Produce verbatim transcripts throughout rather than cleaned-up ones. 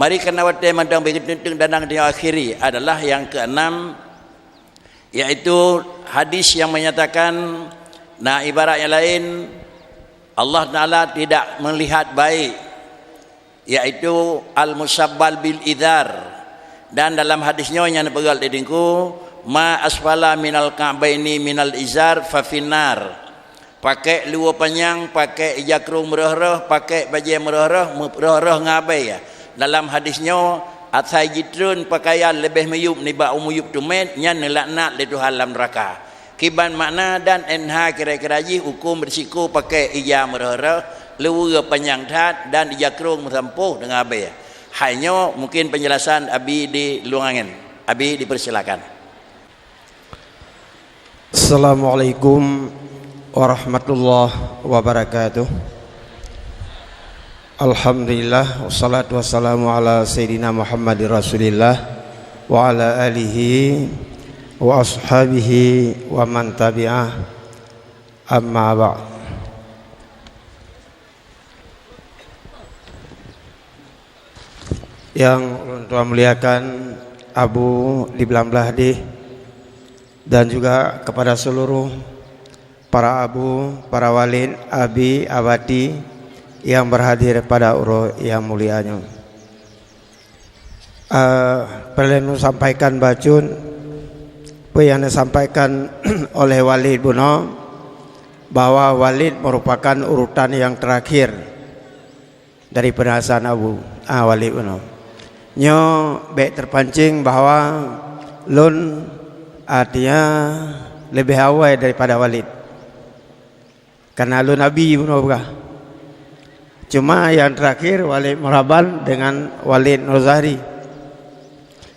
Mari kana watée mantong beugeuteunteueng dan nyang akhiri adalah nyang keenam, yaitu hadis yang menyatakan, na ibarat yang lain, Allah Taala tidak melihat baik, yaitu al-musabbal bil izar. Dan dalam hadis nyoe nyang peugah lé Teungku, "Ma asfala minal ka'baini minal izar fa finnar." Pakai luwa panyang, pakai ija krong meurôh-rôh, pakai bajée meurôh-rôh, meurôh-rôh ngon abée. Dalam hadis nyoe, asai jitreun pakaian leubeh miyueb nibak miyueb teumé, nyan neulaknat lé Tuhan lam neuraka. Kiban makna dan N H kira-kira jih huköm risiko pakai ija meurôh-rôh, luwa panyang that dan ija krong meusampôh deungon abée. Hai nyoe mungkin penjelasan Abi di Lueng Angén. Abi dipersilakan. Assalamualaikum warahmatullahi wabarakatuh. Alhamdulillah, wassalatu wassalamu ala sayyidina Muhammadir Rasulillah wa ala alihi wa ashabihi wa man tabi'ah, amma ba'd. Yang ulôn tuan muliakan, Abu di Blang Blahdeh, dan juga kepada seluruh para abu, para walid, abi, abati yang berhadir pada uroe yang mulia nyoe. Eh, peureulée neusampaikan bacut peue nyang neusampaikan oleh Walid bunoe, bahwa Walid merupakan urutan yang terakhir dari penasan Abu, ah, Walid bunoe. Nyoe bék terpancing bahwa lôn, artinya, leubeh awai daripada Walid. Karena lôn abi bunoe peugah. Cuma nyang terakhir Walid Muraban dengan Walid Nurzairi.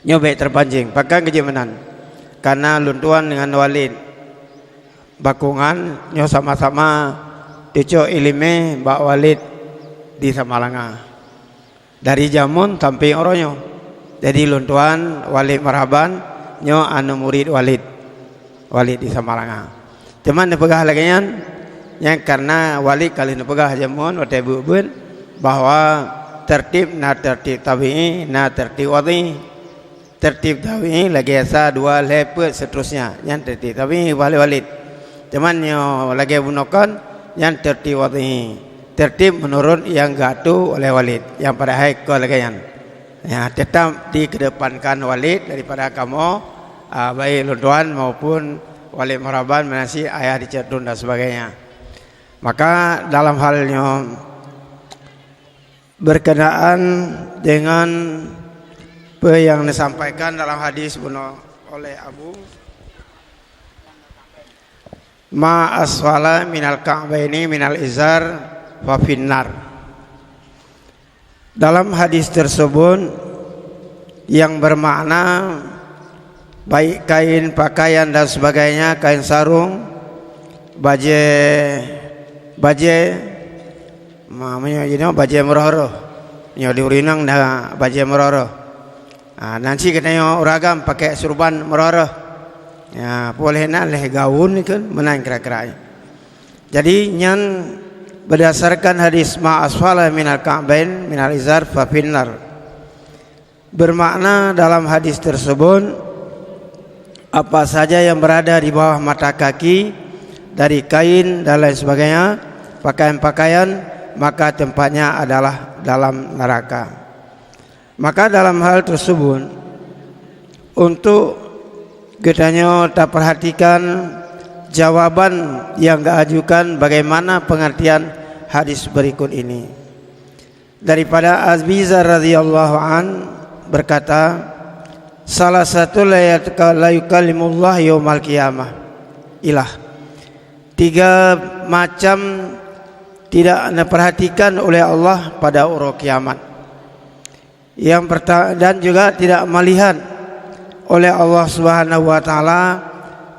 Nyoe bék terpancing, pakon keuh jeuet meunan. Karena lôn tuan dengan Walid Bakungan nyoe sama-sama teucok iéleumé bak Walid di Samalanga. Dari jameun sampai uroe nyoe. Jadi lôn tuan Walid Muraban nyoe aneuk murit Walid, Walid di Samalanga. Teuma neupeugah lagée nyan, nyan karena Walid ka lheueh neupeugah jameun watée beuet-beuet bahwa tertib na tertib tabi'i, na tertib wadhi'i. Tertib tabi'i lagée sa, dua, lhée, peuet, seterusnya. Nyan tertib tabi'i, Walid. Teuma nyoe lagée bunoe kon, nyan tertib wadhi'i. Tertib menurut nyang geuatoe oleh Walid, nyang padahai kon lagée nyan. Ya, tetap dikedepankan Walid daripada kamoe, ah, baik lôn tuan maupun Walid Muraban, meunan cit ayah di Cot Dum dan sebagainya. Maka dalam hal nyoe, berkenaan dengan peue nyang neusampaikan dalam hadis bunoe oleh Abu, "Ma asfala minal ka'baini minal izar fa finnar." Dalam hadis tersebut yang bermakna baik kain pakaian dan sebagainya, kain sarung, bajée, bajée, ma-, meunyoe jinoe bajée meurôh-rôh. Nyoe di ureueng inong na bajée meurôh-rôh. Ah, nan cit geutanyoe ureueng agam pakai surban meurôh-rôh. Ya, poh lheueh nan lheueh gaun nyan kan, meunan kira-kira. Jadi, nyan berdasarkan hadis, "Ma asfala minal ka'bain minal izar fa finnar." Bermakna dalam hadis tersebut, apa saja yang berada di bawah mata kaki dari kain dan lain sebagainya, pakaian-pakaian, maka tempatnya adalah dalam neraka. Maka dalam hal tersebut, untuk geutanyoe taperhatikan jawaban yang geuajukan bagaimana pengertian hadis berikut ini. Daripada Abi Dzar radhiyallahu an berkata, "Salasatu la yataka-, la yukallimullah yaumal qiyamah." Ilah. Tiga macam tidak diperhatikan oleh Allah pada uroe kiamat. Yang perta-, dan juga tidak melihat oleh Allah Subhanahu wa Taala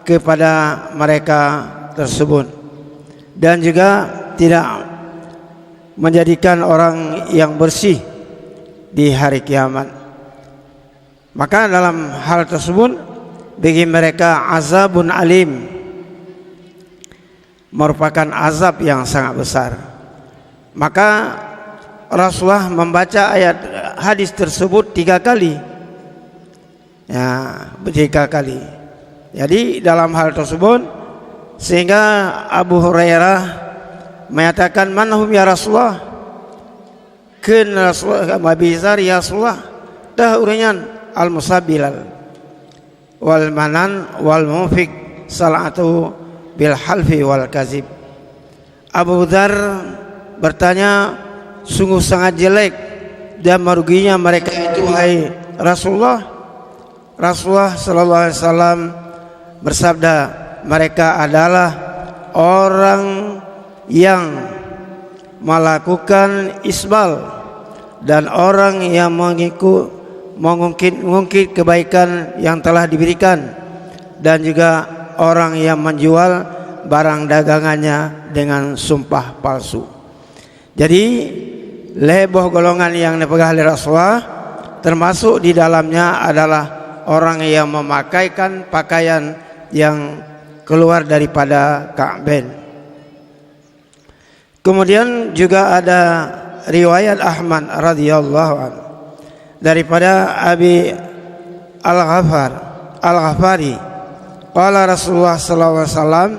kepada mereka tersebut, dan juga tidak menjadikan orang yang bersih di hari kiamat. Maka dalam hal tersebut, bagi mereka azabun alim, merupakan azab yang sangat besar. Maka Rasulullah membaca ayat, hadis tersebut tiga kali. Ya, tiga kali. Jadi, dalam hal tersebut, sehingga Abu Hurairah menyatakan, "Man hum ya Rasulullah?" Kheun Rasulullah, "Abi Dzar, ya Rasulullah, teuh ureuëng nyan al-musabbilal, wal manan, wal munfiq sal'atu bil halfi wal kazib." Abu Dzar bertanya, "Sungguh sangat jelek dan meruginya mereka itu, hai Rasulullah." Rasulullah sallallahu alaihi wasallam bersabda, "Mereka adalah orang yang melakukan isbal dan orang yang mengiku-, mengungkit-ungkit kebaikan yang telah diberikan, dan juga orang yang menjual barang dagangannya dengan sumpah palsu." Jadi, lhée boh golongan nyang neupeugah lé Rasulullah, termasuk di dalamnya adalah orang yang memakaikan pakaian yang keluar daripada Ka'bain. Kemudian juga ada riwayat Ahmad radhiyallahu anhu daripada Abi Al-Ghafar, Al-Ghafari, qala Rasulullah sallallahu alaihi wasallam,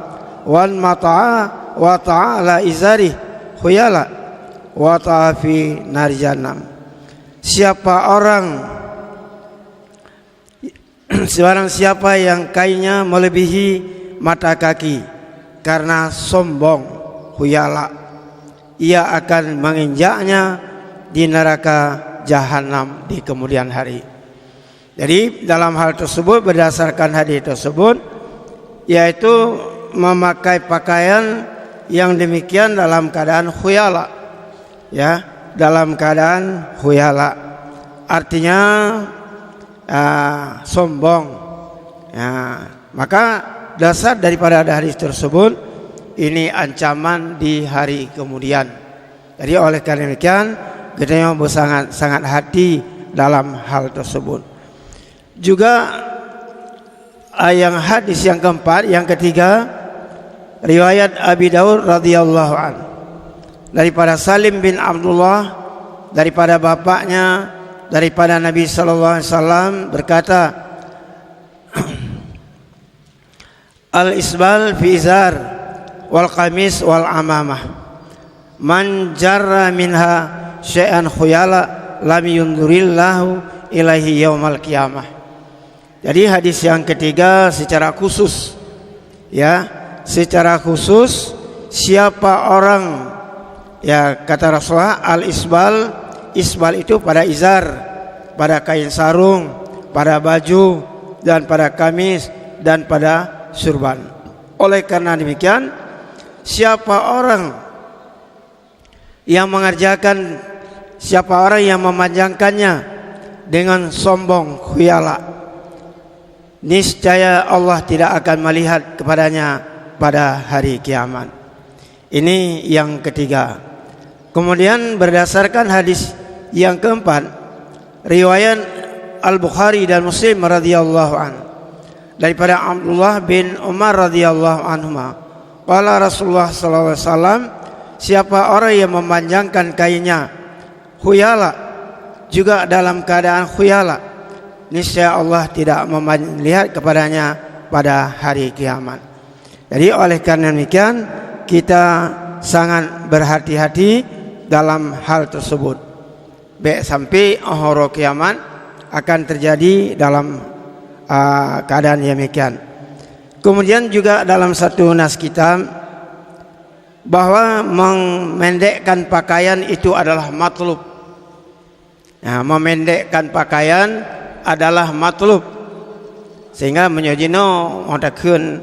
"Wan mata'a wa ta'a la izari khuyala wa ta'a fi nari jahannam." Siapa orang, sebarang siapa yang kainnya melebihi mata kaki karena sombong, khuyala, ia akan menginjaknya di neraka jahanam di kemudian hari. Jadi, dalam hal tersebut, berdasarkan hadis tersebut, yaitu memakai pakaian yang demikian dalam keadaan khuyala, ya, dalam keadaan khuyala. Artinya, ah, sombong. Ya, maka dasar daripada hadis tersebut, ini ancaman di hari kemudian. Jadi, oleh karena demikian, kita yang bersangat-sangat hati dalam hal tersebut. Juga, ah, yang hadis yang keempat, yang ketiga, riwayat Abi Daud radhiyallahu anhu, daripada Salim bin Abdullah, daripada bapaknya, daripada Nabi sallallahu alaihi wasallam berkata, "Al-isbal fi izar wal qamis wal amamah. Man jarra minha syai'an khuyala lam yunzurillahu ilaihi yaumal qiyamah." Jadi, hadis yang ketiga secara khusus, ya, secara khusus, siapa orang, ya, kata Rasulullah, al-isbal, isbal itu pada izar, pada kain sarung, pada baju, dan pada kamis, dan pada surban. Oleh karena demikian, siapa orang yang mengerjakan, siapa orang yang memanjangkannya dengan sombong, khuyala, niscaya Allah tidak akan melihat kepadanya pada hari kiamat. Ini yang ketiga. Kemudian, berdasarkan hadis yang keempat, riwayat Al-Bukhari dan Muslim radhiyallahu anhu, daripada Abdullah bin Umar radhiyallahu anhuma, qala Rasulullah sallallahu alaihi wasallam, siapa orang yang memanjangkan kainnya khuyala, juga dalam keadaan khuyala, niscaya Allah tidak melihat kepadanya pada hari kiamat. Jadi, oleh karena demikian, kita sangat berhati-hati dalam hal tersebut. Bék sampai uroe kiamat akan terjadi dalam, ah, keadaan yang demikian. Kemudian juga dalam satu nas kitab bahwa memendekkan pakaian itu adalah matlub. Nah, memendekkan pakaian adalah matlub. Sehingga meunyoe jinoe, oh, takheun,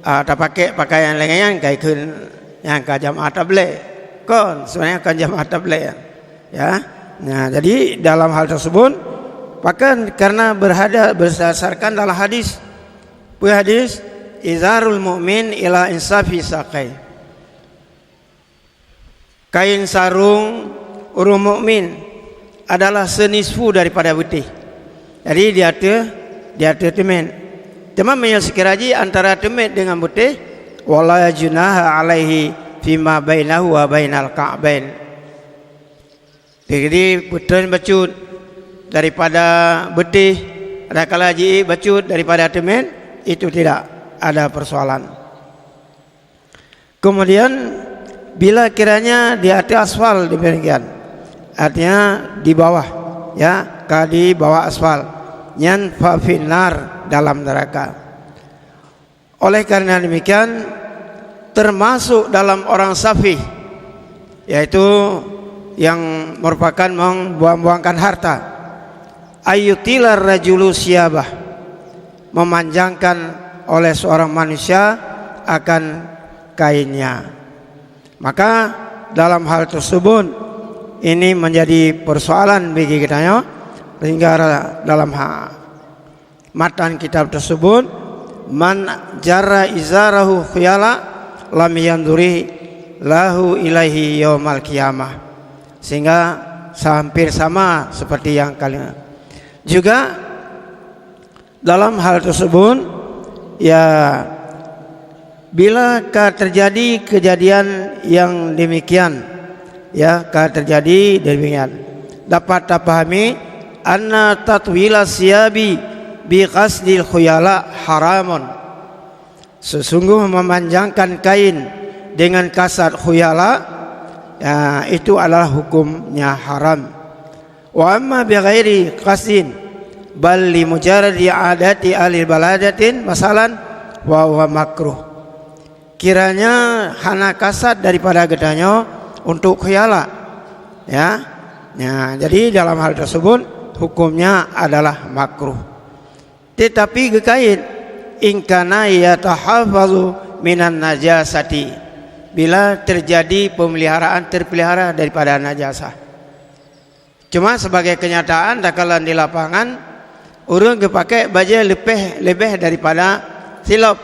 ah, tapakai pakaian lagée nyan, kai kheun nyang ka jamaah tabligh. Kon, sebenarnya kon jamaah tabligh, ya. Ya. Nah, jadi dalam hal tersebut, bahkan karena berhada-, berdasarkan dalam hadis. Peue hadis? "Izarul mu'min ila insafi saqai." Kain sarung ureuëng mukmin adalah seunisfu daripada beuteh. Jadi, di ateueh, di ateueh teumet. Teuma meunyoe sikira jih antara teumet deungon beuteh, "Wala junaha alaihi fima bainahu wa bainal ka'bain." Jadi, peutrön bacut daripada beutih, adakala jiék bacut daripada teumiet, itu tidak ada persoalan. Kemudian, bila kiranya di atas aspal demikian, artinya di bawah, ya, ka di bawah aspal, nyan fa finnar, dalam neraka. Oleh karena demikian, termasuk dalam orang safih, yaitu yang merupakan membuang-buangkan harta, ayyutilar rajulu siyabah, memanjangkan oleh seorang manusia akan kainnya. Maka dalam hal tersebut, ini menjadi persoalan bagi kita, ya, sehingga dalam ha-, matan kitab tersebut, "Man jarra izarahu khuyala lam yanzuri lahu ilaihi yaumal qiyamah." Sehingga hampir sama seperti yang kali. Juga dalam hal tersebut, ya, bila ka terjadi kejadian yang demikian, ya, ka terjadi demikian, dapat tapahami anna tatwila siyabi bi qasdil khuyala haramun. Sesungguh memanjangkan kain dengan kasad khuyala, ya, itu adalah hukumnya haram. Wa amma bi ghairi qasdin, bal li mujarradi adati ahli baladatin masalan, wa huwa makruh. Kiranya hana kasad daripada geutanyoe untuk khuyala, ya. Ya, jadi dalam hal tersebut hukumnya adalah makruh. Tetapi geukait, "In kana yatahafazu minan najasati", bila terjadi pemeliharaan, terpelihara daripada najasah. Cuma sebagai kenyataan, takalon di lapangan, ureuëng geupakée bajée leupeh, leubeh daripada silop.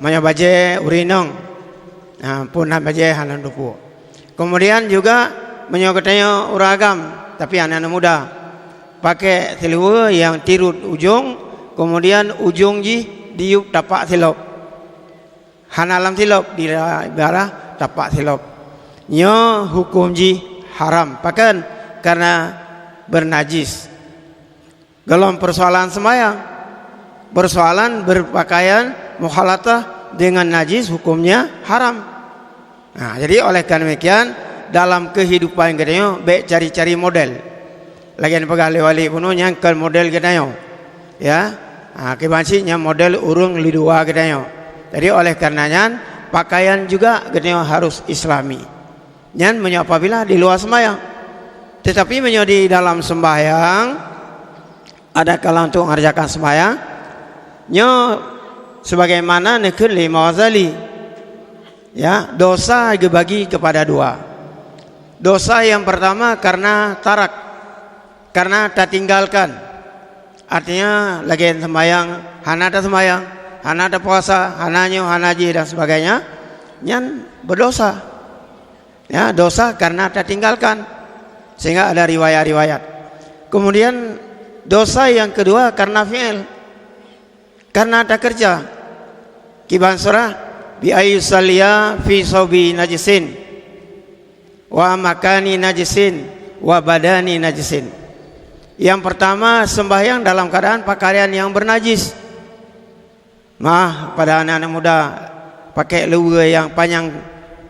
Meunyoe bajée ureuëng inong, ha, pun na bajée hana dupo. Kemudian juga, meunyoe geutanyoe ureuëng agam, tapi aneuk-aneuk muda, pakée siluweue nyang tirot ujong, kemudian ujong jih diyueb tapak silop. Hana lam silop, di ibarat tapak silop. Nyoe huköm jih haram. Pakon? Karena beunajis. Golom peusoalan seumayang. Peusoalan beupakaian mukhalatah deungon najis hukömnya haram. Nah, jadi oleh karena demikian, dalam kehidupan geutanyoe bék cari-cari model. Lagée peugah lé wali bunoe nyang kon model geutanyoe. Ya. Ha, kiban cit nyang model ureuëng li dua geutanyoe. Jadi oleh karena nyan, pakaian juga geutanyoe harus islami. Nyan meunyoe apabila di luwa seumayang. Tetapi meunyoe di dalam sembahyang, adakala untuk mengerjakan sembahyang, nyoe sebagaimana neukheun lé Imam Ghazali. Ya, dosa geubagi kepada dua. Dosa yang pertama karena tarak, karena tatinggalkan. Artinya, lagée sembahyang, hana taseumayang, hana tapuasa, hana nyoe, hana jih dan sebagainya, nyan berdosa. Ya, dosa karena tatinggalkan, sehingga ada riwayat-riwayat. Kemudian, dosa yang kedua karena fi'il, karena takerja. Kiban surah, "Bi ayyusalliya fi saubi najisin, wa makani najisin, wa badani najisin." Yang pertama, sembahyang dalam keadaan pakaian yang bernajis. Mah, pada anak-anak muda, pakai luweue yang panyang,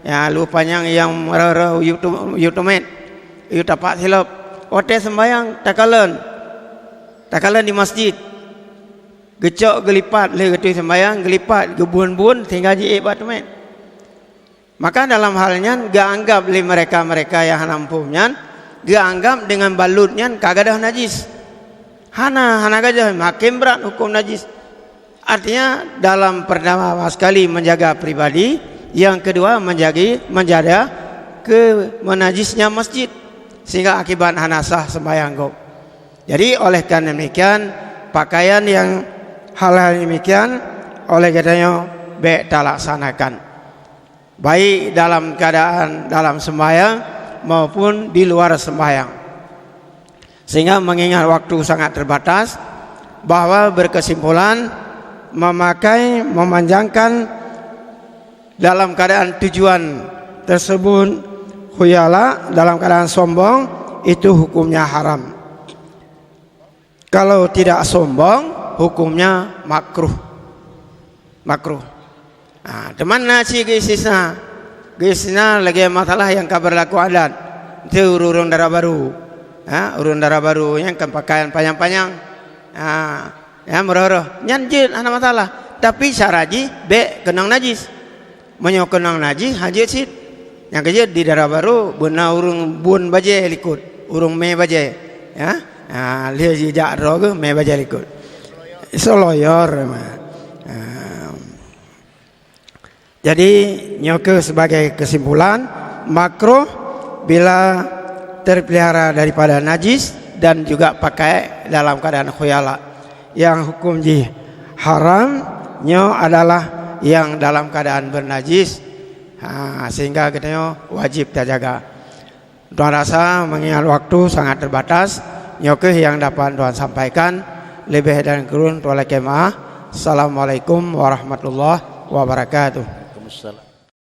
ya, luweue panyang yang reuh-reuh yue tu-, yue teumiet, yue tapak silop. Watée sembahyang, takalon. Takalon di masjid. Geucok geulipat lé geutanyoe sembahyang, geulipat, geubun-bun sehingga jiék bak teumiet. Maka dalam hal nyan geuanggap lé mereka-mereka nyang hana muphom nyan, geuanggap deungon balut nyan ka gadôh najis. Hana, hana gadôh, makin berat huköm najis. Artinya, dalam pertama sekali menjaga pribadi, yang kedua menjagi, menjaga keu meunajisnya masjid, sehingga akibat hana sah sembahyang gob. Jadi, oleh karena demikian, pakaian yang hal-hal demikian oleh geutanyoe bék talaksanakan, baik dalam keadaan dalam sembahyang maupun di luar sembahyang. Sehingga mengingat waktu sangat terbatas, bahwa berkesimpulan, memakai, memanjangkan dalam keadaan tujuan tersebut khuyala, dalam keadaan sombong, itu hukumnya haram. Kalau tidak sombong, hukumnya makruh. Makruh. Ha, teuma na cit geuistisna. Geuistisna lagèe masalah nyang ka beurlaku adat. Itu ureueng-ureueng dara barô. Ha, ureueng dara barô nyang kan pakaian panyang-panyang. Ha, ya, meuroh-roh. Nyan jeuet, hana masalah. Tapi syarat jih bèk keunong najis. Meunyoe keunong najis, hana jeuet cit. Nyang keujeuet di dara barô, beuna ureueng bôn bajèe likot, ureueng mè bajèe. Ya? Ha, lheueh jijak droe geuh mè bajèe likot. Soe lawyer, ma. Ha. Jadi, nyoe keuh sebagai kesimpulan, makruh bila terpelihara daripada najis dan juga pakai dalam keadaan khuyala. Nyang hukum jih haram, nyoe adalah nyang dalam keadaan bernajis. Ha, sehingga geutanyoe wajib tajaga. Tuan rasa mengingat waktu sangat terbatas, nyoe keuh nyang dapat Tuan sampaikan. Leubeh dan kureueng Tuan lakèe meu'ah. Assalamualaikum warahmatullahi wabarakatuh. Waalaikumsalam.